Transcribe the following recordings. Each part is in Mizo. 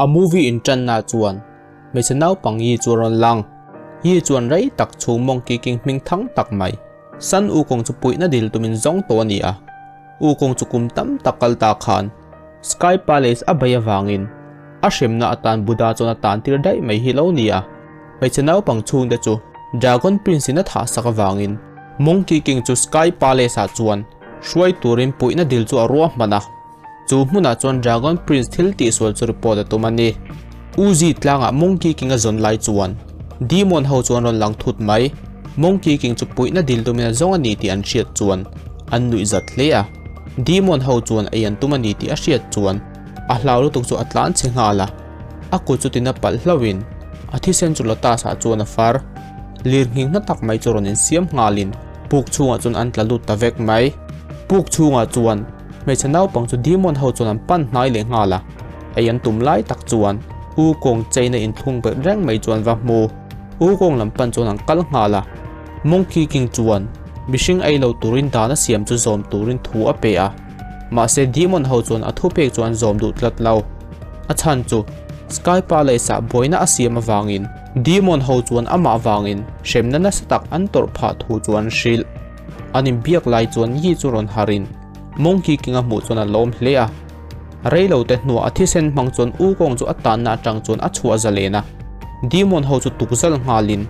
A movie inṭanna chuan hmeichhe naupang Yi chu a rawn lang. Yi chuan rei tak chhung Monkey King hming thang tak mai, Sun Wukong chu puihna dil tumin zawng tawh a ni a. Wukong chu kum tam tak kal ta khan Sky Palace a bei avangin a hremna atan Buddha chuan a tan tir daih mai hi lo ni a. Hmeichhe naupang chhungte chu Dragon Prince in a thah sak avangin Monkey King chu Sky Palace ah chuan hruai turin puihna dil chu a ruahman a. Chu hmunah chuan Dragon Prince thil tihsual chu report a tum a ni. Uzi tlangah Monkey King a zawn lai chuan Demon ho chuan rawn lang thut mai. Monkey King chu puihna dil tumin a zawng a ni tih an hriat chuan an nuih zat hle a. Demon ho chuan ei an tum a ni tih a hriat chuan a hlau lutuk chu a tlan chhe nghal a. A kut chu tina palh hlauhin a thisen chu lotus ah chuan a far. Lir nghing hna tak mai chu rawn insiam nghalin puk chhungah chuan an tla lut ta vek mai. Puk chhungah chuan Hmeichhe naupang chu demon ho chuan an pan hnai leh nghal a, ei an tum lai tak chuan U Kawng cheina inthlung bet reng mai chuan va hmu. U Kawng lam pan chuan an kal nghal a, Monkey King chuan mihring ei lo turin dan a siam chu zawm turin thu a pe a, mahse demon ho chuan a thupek chu an zawm duh tlat lo. A chhan chu Sky Palace ah buaina a siam avangin demon ho chuan amah vangin hremna nasa tak an tawrh phah thu chu an hrilh. An inbiak lai chuan Yi chu rawn harin Monkey King a hmuh chuan a lawm hle a. Reilo te hnuah a thisen hmang chuan Wukong chu a tanna atang chuan a chhuah zalen a. Demon ho chu tukzal nghalin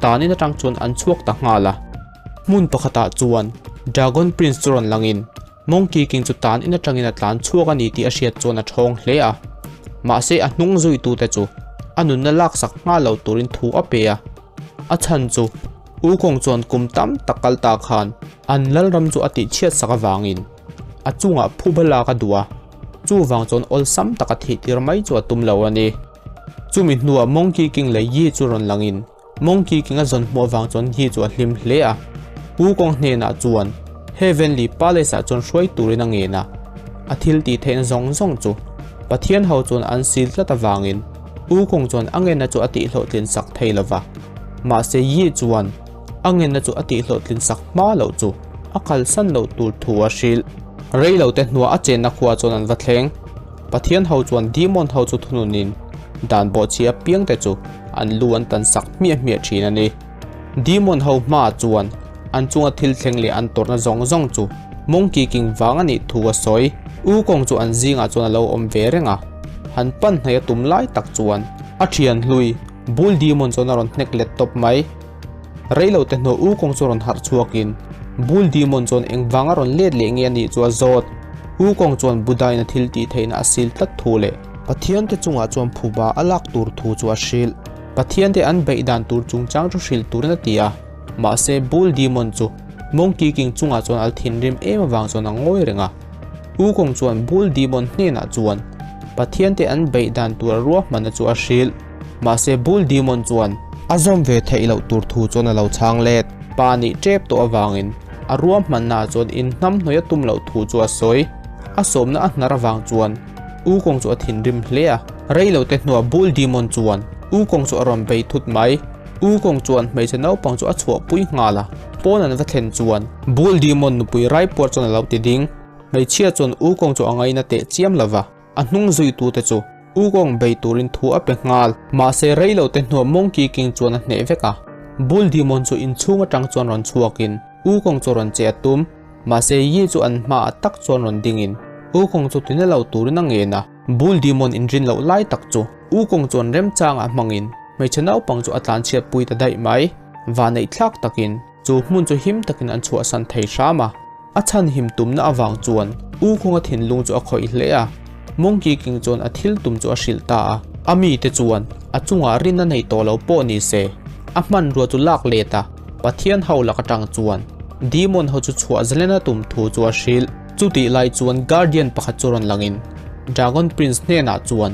tanin atang chuan an chhuak ta nghal a. Hmun pakhatah chuan Dragon Prince chu rawn langin Monkey King chu tan in atangin a tlan chhuak a ni tih a hriat chuan a thawng hle a. Mahse a hnung zuitute chu a nunna laksak nghal lo turin thu a pe a. A chhan chu Wukong chuan kum tam tak kal ta khan an lalram chu a tihchhiat sak avangin a chungah phuba lak a duh a, chuvang chuan awlsam taka thih tir mai chu a tum lo a ni. Chumi hnuah Monkey King leh Yi chu rawn langin Monkey King a zawn hmuh avang chuan Yi chu a hlim hle a. Wukong hnenah chuan Heavenly Palace ah chuan hruai turin a ngen a, a thil tih theihna zawng zawng chu Pathian ho chuan an sil tlat avangin Wukong chuan a ngenna chu a tihhlawhtlin sak thei lo va, mahse Yi chuan a ngenna chu a tihhlawhtlin sak hma loh chu a kalsan loh tur thu a hrilh. Rei lo te hnuah a chenna khua chuan an va thleng. Pathian ho chuan demon ho chu thununin dan bawhchhi apiang te chu an lu an tan sak hmiah hmiah thin a ni. Demon ho hmaah chuan an chunga thil thleng leh an tawrhna zawng zawng chu Monkey King vang a nih thu a sawi. Wukong chu an zingah chuan a lo awm ve reng a, han pan hnaih a tum lai tak chuan a thian hlui Bull Demon chuan a rawn hnek let tawp mai. Reilo te hnuah Wukong chu rawn harh chhuakin Bull Demon chuan engvang a rawn let leh nge a nih chu a zawt. Wukong chuan Buddha-in a thil tih theihna a sil tlat thu leh Pathian te chungah chuan phuba a lak tur thu chu a hrilh. Pathian te an beih dan tur chungchang chu hrilh turin a ti a, mahse Bull Demon chu Monkey King chungah chuan a thinrim em avang chuan a ngawi reng a. Wukong chuan Bull Demon hnenah chuan Pathian te an beih dan tur a ruahmanna chu a hrilh. Mahse Bull Demon chuan a zawm ve theih loh tur thu chuan a lo chhang let. Pa nih tep tawh avangin a ruahmannaah chuan inhnamhnawih a tum loh thu chu a sawi. A sawmna a hnar avang chuan Wukong chu a thinrim hle a. Reilo te hnuah Bull Demon chuan Wukong chu a rawn bei thut mai. Wukong chuan hmeichhe naupang chu a chhuahpui nghal a, pawn an va thlen chuan Bull Demon nupui Raipuar chuan a lo ti ding. Hmeichhia chuan Wukong chu a ngaina teh chiam lo va, a hnung zuitute chu Wukong bei turin thu a pe nghal. Mahse reilo te hnuah Monkey King chuan a hneh vek a, Bull Demon chu inchhung atang chuan rawn chhuakin Wukong chu rawn che a tum. Mahse Yi chu an hmaah tak chuan rawn dingin Wukong chu tina lo turin a ngen a. Bull Demon inrin loh lai tak chu Wukong chuan remchangah hmangin hmeichhe naupang chu a tlanchhiat pui ta daih mai. Vaneih thlak takin chu hmun chu him takin an chhuahsan thei hram a. A chhan him tumna avang chuan Wukong-a thinlung chu a khawih hle a. Monkey King chuan a thil tum chu a hrilh ta a. A mite chuan a chungah rin a nei tawh lo pawh ni se, a hmanrua chu lak let a, Pathian ho lak atang chuan Demon ho chu chhuah zalen a tum thu chu a hrilh. Chutih lai chuan Guardian pakhat chu rawn langin Dragon Prince hnenah chuan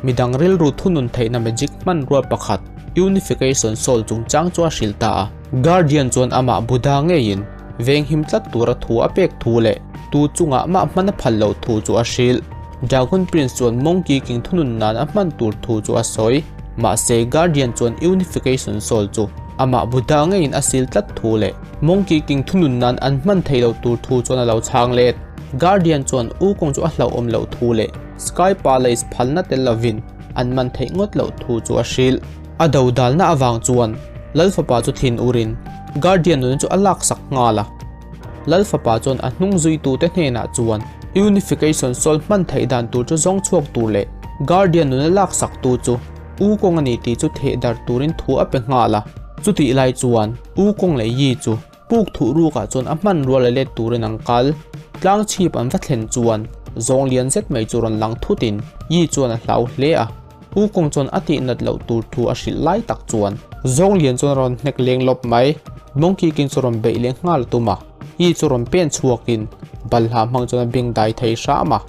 midang rilru thunun theihna magic hmanrua pakhat Unification Soul chungchang chu a hrilh ta a. Guardian chuan amah Buddha ngeiin venghim tlat tura thu a pek thu leh tu chungah mah hman a phal loh thu chu a hrilh. Dragon Prince chuan Monkey King thunun nan a hman tur thu chu a sawi. Mahse Guardian chuan Unification Soul chu amah Buddha ngeiin a sil tlat thu leh Monkey King thunun nan an hman theih loh tur thu chuan a lo chhang let. Guardian chuan Wukong chu a hlauhawm loh thu leh Sky Palace phalna tel lovin. an man theih ngawt loh thu chu a hrilh. A dodalna avang chuan Lal Fapa chu thin urin Guardian nuna chu a laksak nghal a. Lal Fapa chuan a hnung zuitute hnenah chuan Unification Soul hman theih dan tur chu zawng chhuak tur leh Guardian nuna laksaktu chu U Kong a ni tih chu theh darh turin thu a pe nghal a. Chutih lai chuan U Kong leh Yi chu Puk thuh rukah chuan a hmanrua la let turin an kal. Tlang chhip an va thlen chuan zawng lian zet mai chu rawn lang thutin Yi chuan a hlau hle a. U Kong chuan a tih nat loh tur thu a hrilh lai tak chuan zawng lian chuan a rawn hnek leng lawp mai. Monkey King chu rawn beih leh nghal a tum a, Yi chu rawn pen chhuakin balhla hmang chuan a beng dai thei hram a.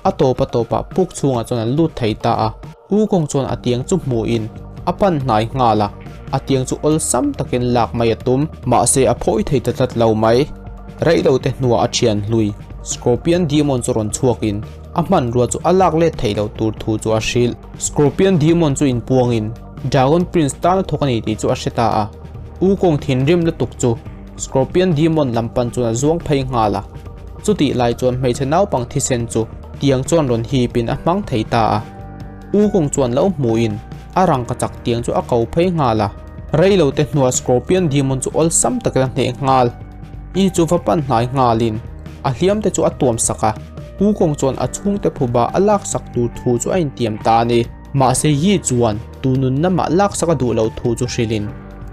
A tawp a tawpah puk chhungah chuan an lut thei ta a. U Kong chuan a tiang chu hmuhin a pan hnai nghal a, a tiang chu awlsam takin lak mai a tum. Mahse a phawi thei ta tlat lo mai. Reilo te hnuah a thian hlui Scorpion Demon chu rawn chhuakin a hmanrua chu a lak let theih loh tur thu chu a hrilh. Scorpion Demon chu inpuangin Dragon Prince tan a thawk a ni tih chu a hre ta a. U Kong thinrim lutuk chu Scorpion Demon lam pan chuan a zuang phei nghal a. Chutih lai chuan hmeichhe naupang thisen chu tiang chuan rawn hipin a hmang thei ta a. U Kong chuan lo hmuhin a rangka chak tiang chu a ko phei nghal a. Reilo te hnuah Scorpion Demon chu awlsam takin a hneh nghal. I chu va pan hnai nghalin a hliam te chu a tuam sak a. U Kong chuan a chhungte phuba a laksak tur thu chu a intiam ta a ni. Mahse Yi chuan tu nunna mah laksak a duh loh thu chu hrilhin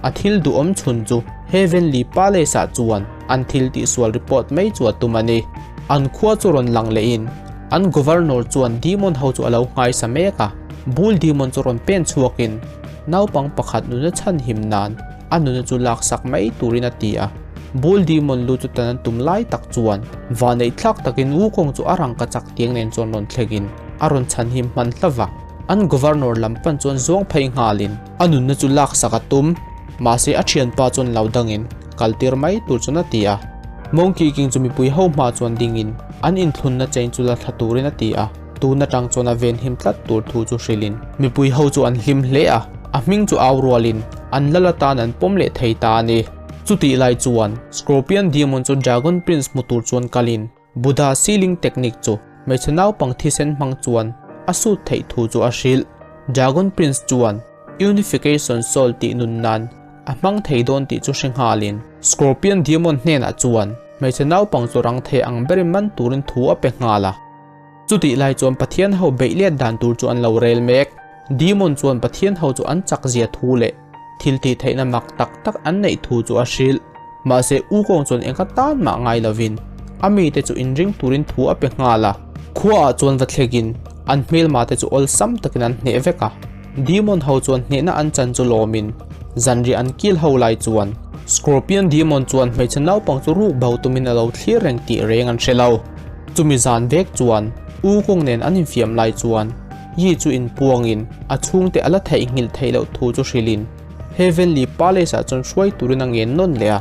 a thil duhawm chhun chu Heavenly Palace ah chuan an thil tihsual report mai chu a tum a ni. An khua chu rawn lang lehin an Governor chuan Demon ho chu a lo nghaisa mek a, Bull Demon chu rawn pen chhuakin naupang pakhat nuna chhanhim nan a nuna chu laksak mai turin a ti a. Bull Demon lu chu tan an tum lai tak chuan vahneih thlak takin Wukong chu a rangka chak tiang nen chuan rawn thlengin a rawn chhanhim hman hlauh a. An Governor lam pan chuan zuang phei nghalin a nunna chu laksak a tum. Mahse a thianpa chuan lo dangin kal tir mai tur chuan a ti a. Monkey King chu mipui ho hma chuan dingin an inthlunna chain chu la thla turin a ti a. Tun atang chuan a venhim tlat tur thu chu hrilhin mipui ho chu an hlim hle a, a hming chu au rualin an lal atan an pawm leh thei ta a ni. Chutih lai chuan Scorpion Demon chu Dragon Prince hmu tur chuan kalin Buddha sealing technique chu hmeichhe naupang thisen hmang chuan a sut theih thu chu a hrilh. Dragon Prince chuan Unification Soul tih nun nan a hmang thei dawn tih chu hre nghalin Scorpion Demon hnenah chuan hmeichhe naupang chu rang thei ang berin man turin thu a pe nghal a. Chutih lai chuan Pathian ho beih let dan tur chu an lo rel mek. Demon chuan Pathian ho chu an chak zia thu leh thil tih theihna mak tak tak an neih thu chu a hrilh. Mahse Wukong chuan engka tan mah ngai lovin a mite chu inring turin thu a pe nghal a. Khuaah chuan va thlekin an hmelma te chu awlsam takin an hneh vek a. Demon ho chuan hnehna an chan chu lawmin zanriah an kil ho lai chuan Scorpion Demon chuan hmeichhe naupang chu ruk bo tumin a lo thlir reng tih reng an hre lo. Chumi zan vek chuan Wukong nen an infiam lai chuan Yi chu inpuangin a chhungte a la theihnghilh theih loh thu chu hrilhin Heavenly Palace ah chuan hruai turin a ngen nawn leh a.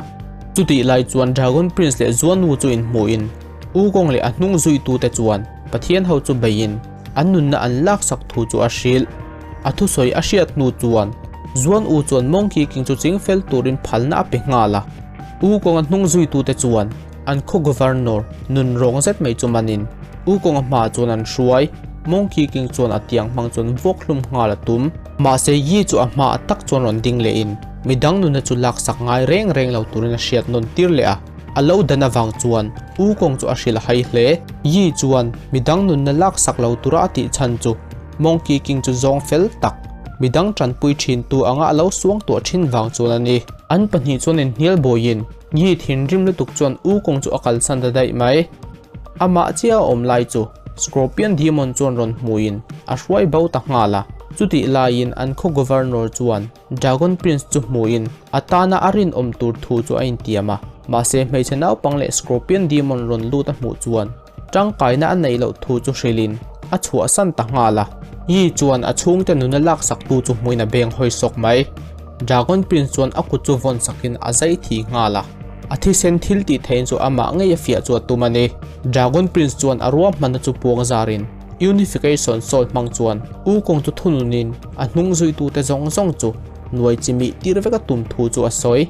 Chutih lai chuan Dragon Prince leh Zuanu chu inhmuhin Wukong leh a hnung zuitute chuan Pathian ho chu beiin an nunna an laksak thu chu a hrilh. A thusawi a hriat hnu chuan Zuan U chuan Monkey King chu chingfel turin phalna a pe nghal a. Wukong a hnung zuitute chuan An khaw Governor nun rawng zet mai chu manin Wukong-a hmaah chuan an hruai. Monkey King chuan a tiang hmang chuan vuak hlum nghal a tum. Mahse Yi chu a hmaah tak chuan rawn ding lehin midang nuna chu laksak ngai reng reng lo turin a hriat nawn tir leh a. A lo dan avang chuan Wukong chu a hrilh a hai hle. Yi chuan midang nunna laksak lo tura a tih chhan chu Monkey King chu zawng fel tak, midang tanpui thintu anga a lo suang tuah thin vang chuan a ni. An pahnih chuan inhnial bawiin Ngi thinrim lutuk chuan Wukong chu a kalsan ta daih mai. Amah chiah a awm lai chu Scorpion Demon chuan rawn hmuin a hruai bo ta nghal a. Chutih laiin an khaw Governor chuan Dragon Prince chu hmuin a tana a rinawm tur thu chu a intiam a. Mahse hmeichhe naupang leh Scorpion Demon rawn lut a hmuh chuan tangkaina a neih loh thu chu hrilhin a chhuahsan ta nghal a. Yi chuan a chhungte nuna laksaktu chu hmuin a beng hawi sawk mai. Dragon Prince chuan a kut chu vawn sakin a zai thi nghal a, a thisen thil tih theihin chu amah ngei a fiah chu a tum a ni. Dragon Prince chuan a ruahmanna chu puang zarin Unification Soul hmang chuan Wukong chu thununin a hnung zuitute zawng zawng chu nuai chi mih tir vek a tum thu chu a sawi.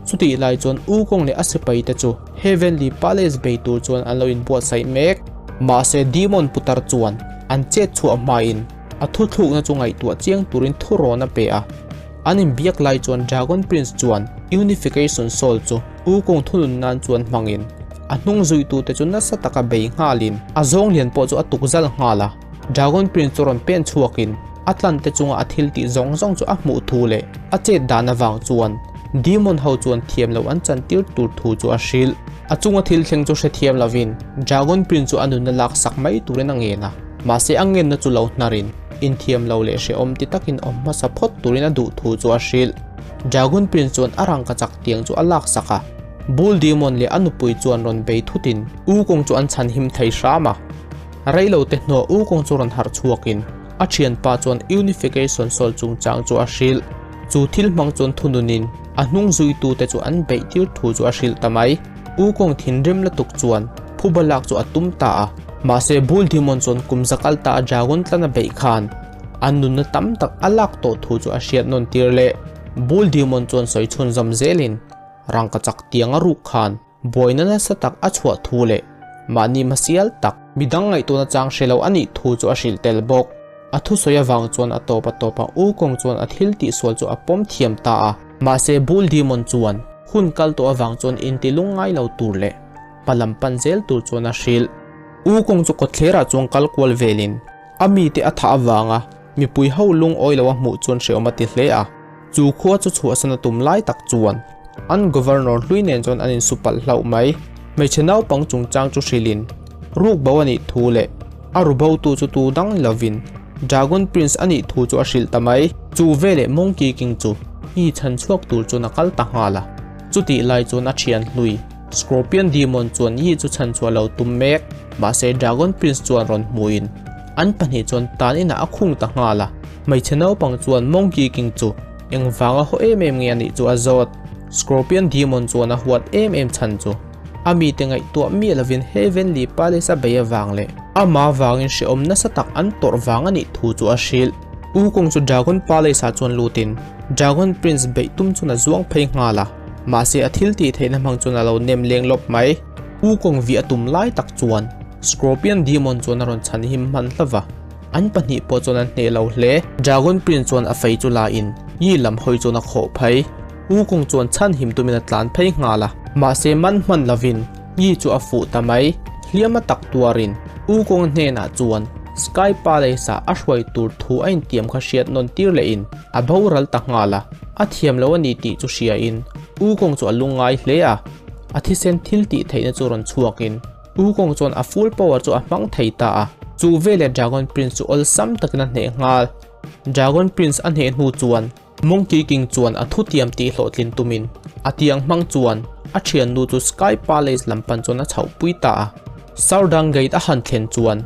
Chutih lai chuan Wukong leh a sipaite chu Heavenly Palace bei tur chuan an lo inbuatsaih mek. Mahse Demon putar chuan an chet chhuah hmain. A thuthlukna chu ngaihtuah chiang turin thurawn a pe a. An inbiak lai chuan Dragon Prince chuan Unification Soul chu Wukong thunun nan chuan hmangin a hnung zuitute chu nasa taka bei nghalin a zawng lian pawh chu a tuk zal nghal a. Dragon Prince chu rawn pen chhuakin a tlante chunga a thil tih zawng zawng chu a hmuh thu leh a chet dan avang chuan Demon ho chuan thiam loh an chantir tur thu chu a hrilh. A chunga thil thleng chu hrethiam lovin Dragon Prince chu a nunna lak sak mai turin a ngen a, mahse a ngenna chu lo hnarin inthiam lo leh hrehawm ti takin awm hmasa phawt turin a duh thu chu a hrilh. Dragon Prince chuan a rangka chak tiang chu a lak sak a, Bull Demon leh a nupui chuan rawn bei thutin Wukong chu an chhanhim thei hram a. Reilo te hnuah Wukong chu rawn harh chhuakin a thianpa chuan Unification Soul chungchang chu a hrilh. Chu thil hmang chuan thununin a hnung zuitute chu an beih tir thu chu a hrilh ta mai. Wukong thinrim lutuk chuan phuba lak chu a tum ta a, mahse Bull Demon chuan kum za kal ta a dragon tlan a beih khan a nunna tam tak a lak tawh thu chu a hriat nawn tir leh. Bull Demon chuan sawi chhunzawm zelin rangkachak tiang a ruk khan Buaina nasa tak a chhuah thu leh mahni hmasial tak midang ngaihtuahna chang hre lo a nih thu chu a hrilh tel bawk. A thusawi avang chuan a tawp a tawp a Wukong chuan a thil tihsual chu a pawm thiam ta a. Mahse Bull Demon chuan hun kal tawh avang chuan inti lungngai lo tur leh hma lam pan zel tur chuan a hrilh. Wukong chu kawtthlerah chuan kal kual velin a mite a thah avanga mipui ho lungawi lo a hmuh chuan hrehawm a ti hle a. Chu khua chu chhuahsan a tum lai tak chuan an Governor hlui nen chuan an insu palh hlauh mai. Hmeichhe naupang chungchang chu hrilhin ruk bo a nih thu leh a ru botu chu tu dang ni lovin Dragon Prince a nih thu chu a hrilh ta mai. Chu veleh Monkey King chu hi chhan chhuak tur chuan a kal ta nghal a. Chutih lai chuan a thian hlui Scorpion Demon chuan Yi chu chhan chhuah lo tum mek. Mahse Dragon Prince chuan rawn hmuhin an pahnih chuan tan inah a khung ta nghal a. Hmeichhe naupang chuan Monkey King chu engvanga haw em em nge a nih chu a zawt. Scorpion Demon chuan a huat em em chhan chu a mite ngaihtuah miah lovin Heavenly Palace a bei avang leh amah vangin hrehawm nasa tak an tawrh vang a nih thu chu a hrilh. Wukong chu Dragon Palace ah chuan lutin Dragon Prince beih tum chuan a zuang phei nghal a, mahse a thil tih theihna hmang chuan a lo nem leng lawp mai. Wukong vih a tum lai tak chuan Scorpion Demon chuan a rawn chhan him hman hlauh va. An pahnih pawh chuan an hneh lo hle. Dragon Prince chuan a fei chu la in Yi lam hawi chuan a khawh phei. Wukong chuan chhan him tumin a tlan phei nghal a. Mahse man hman lovin Yi chu a fuh ta mai. Hliam a tak tuarin Wukong hnenah chuan Sky Palace ah a hruai tur thu a intiam kha hriat nawn tir leh in a boral ta nghal a. A thiam lo a ni tih chu hria in Wukong chu a lungngai hle a. A thisen thil tih theihna chu rawn chhuak in Wukong chuan a full power chu a hmang thei ta a, chu veleh Dragon Prince chu awlsam takin a hneh nghal. Dragon Prince a hneh hnu chuan Monkey King chuan a thutiam tih hlawhtlin tumin a tiang hmang chuan a thiannu chu Sky Palace lam pan chuan a chhohpui ta a. Sardang Gate a han thlen chuan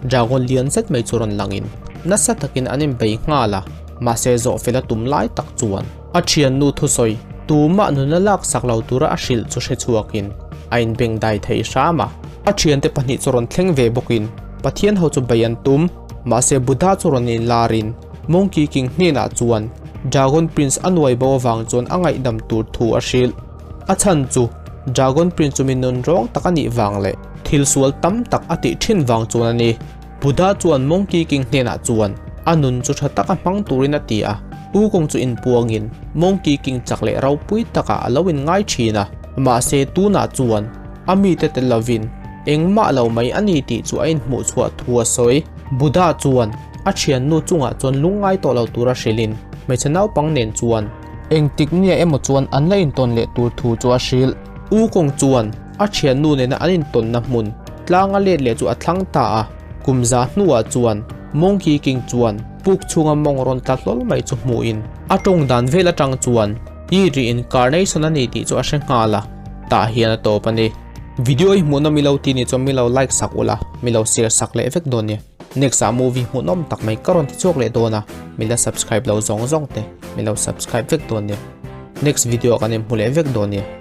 Dragon lian zet mai chu rawn langin nasa takin an inbei nghal a, mahse zawhfel a tum lai tak chuan A thiannu thusawi tumah nuna laksak lo tura a hrilh chu hre chhuakin a inbengdai thei hram a. A thiante pahnih chu rawn thleng ve bawkin Pathian ho chu bei an tum. Mahse Buddha chu rawn inlarin Monkey King hnenah chuan Dragon Prince a nuai bo avang chuan a ngaihdam tur thu a hrilh. A chhan chu Dragon Prince chu mi nunrawng tak a nih vang leh thil sual tam tak a tih thin vang chuan a ni. Buddha chuan Monkey King hnenah chuan a nun chu tha taka hmang turin a ti a, Wukong chu inpuangin Monkey King chak leh ropui takah a lo inngai thin a, mahse tunah chuan a mite tel lovin engmah lo mai a ni tih chu a inhmuh chhuah thu a sawi. Buddha chuan a thiannu chungah chuan lungngai tawh lo tura hrilhin hmeichhe naupang nen chuan engtik nia emaw chuan an la intawn leh tur thu chu a hrilh. Wukong chuan A thiannu nena an intawnna hmun tlanga let leh chu a thlang ta a, kum za hnuah chuan Monkey King chuan puk chhunga mawng rawn tla hlawl mai chu hmuhin a tawng dan vel atang chuan i reincarnation a ni tih chu a hre nghal a, tah hian a tawp a ni. Video i hmuhnawm i lo ti ni chuan mi lo like sak ula, mi lo share sak leh vek dawn nia. Next ah movie hmuhnawm tak mai ka rawn ti chhuak leh dawn a, mi la subscribe lo zawng zawng te mi lo subscribe vek dawn nia. Next video ah kan inhmu leh vek dawn nia.